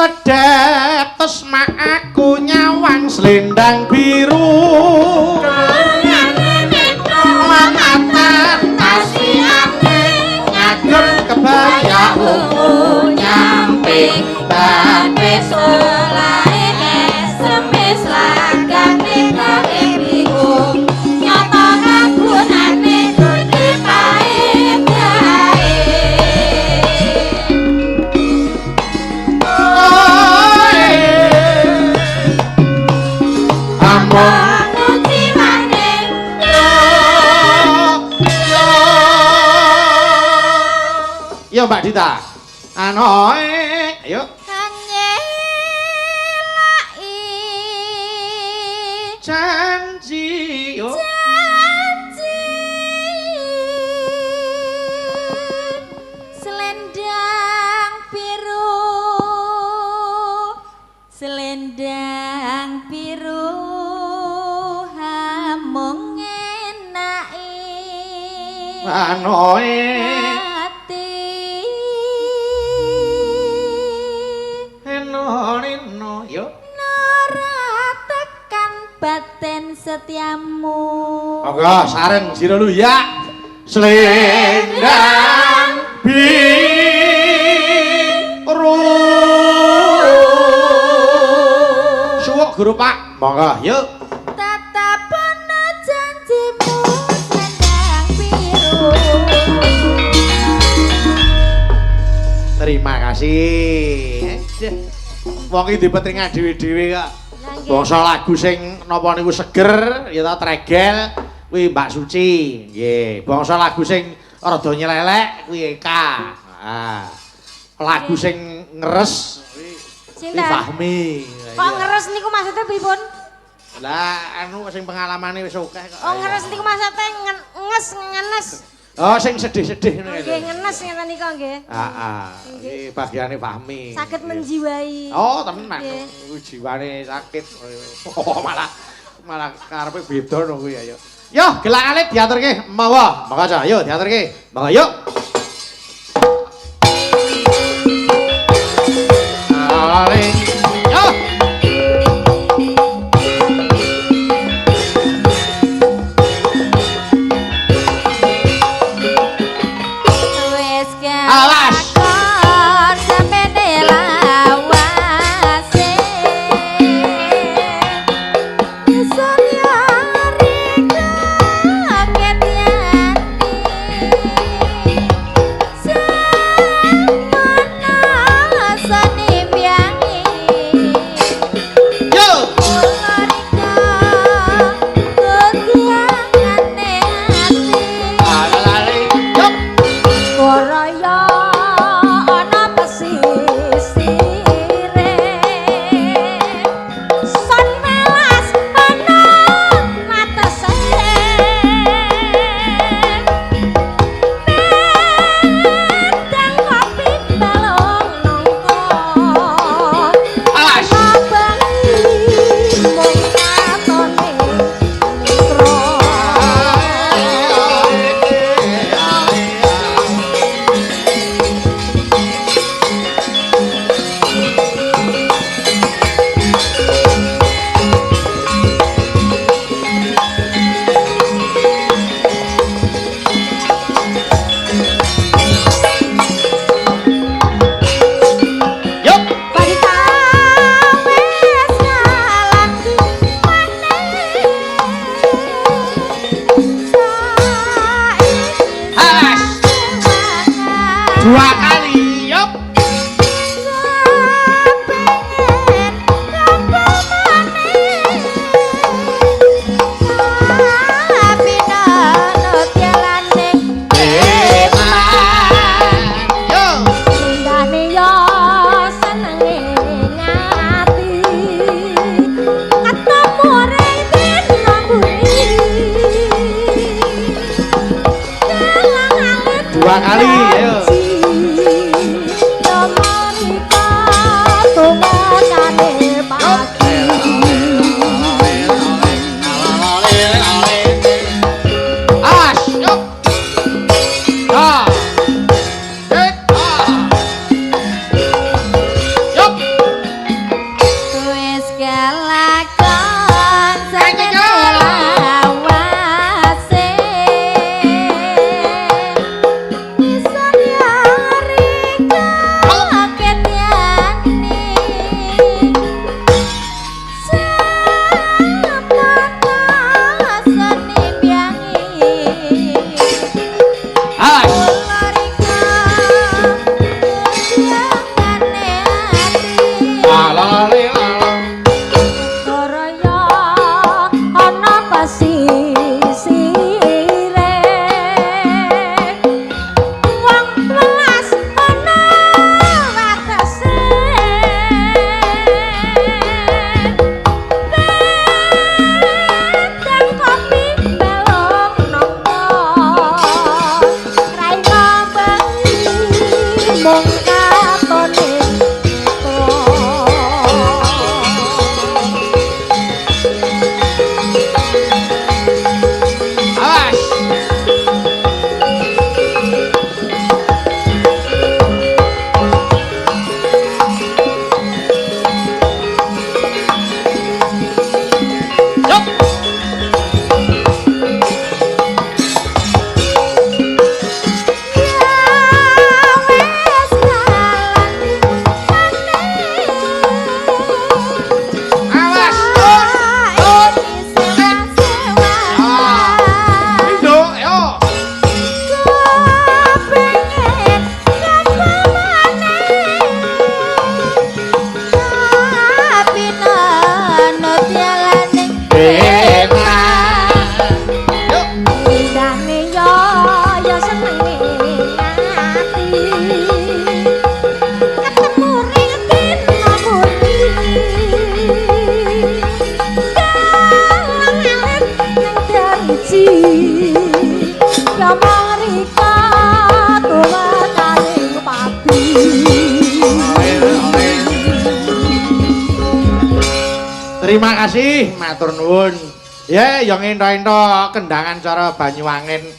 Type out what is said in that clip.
Kedep tes aku nyawang selendang biru. Mangatan tasihane ngagem kebaya ungu nyamping babe solahe semes lagane kae bingung nyata kagunane kudu paedae. Among nguciwane Yo Mbak Dita. Anoe, ayo. Kanyelaki Janji yo. Janji selendang biru, selendang biru hamung ngenaki Anoe ati. Eno eno yo. Nora tekan batin setiamu. Monggo sareng sira lu ya. Selendang biru. Suwuk guru Pak. Monggo yuk. Tetep ana janjimu selendang biru. Terima kasih. Wong iki dipetringan dhewe-dhewe kok. Bangsa lagu sing napa niku seger, ya ta tregel kuwi Mbak Suci. Nggih, bangsa lagu sing rada nyelelek kuwi Eka. Heeh. Lagu sing ngeres kuwi Sinten? Fahmi. Kok ngeres niku maksudnya pripun? Lah anu sing pengalamane wis akeh kok. Oh ngeres niku maksudnya nges ngenes. Oh sing sedih-sedih ngono. Nggih ngenes ngeten niku nggih. Heeh. Iki bagiane Fahmi. Saged menjiwai. Oh tenan. Kuwi jiwane sakit. Oh malah malah karepe beda no kuwi ayo. Yo gelang alit diaturke monggo. Monggo aja ayo diaturke. Monggo yuk. Aling. Yo. Wis Awas. kelakon samene lawase. Isun yari kaget yati. Semono seni biangi. Yo. Kula rika kutiangane ati. Aling. Yo. Waraya ana pesisire. Son welas ana watese. Medang kopi balung nangka. Awas. Mabengi mung katone mitra. Yuk. Wanita wis ngalah maneh. Saiki Awas. sewangan. Dua kali. Yuk. Kepengen kembal maneh. Tapi nunut jalane Eman. Yo. Lindane yo senenge ngati. Ketemu ring dina mburi. Gelang alit Dua kali, ayo. janji. Tumrika tumekane pagi. Awas, yuk. Ya. Eh, ah. Yuk. siji ya mung rika tumekane pati. Oke. Terima kasih, matur nuwun. Ya, yang ento-ento kendangan cara Banyuwangen.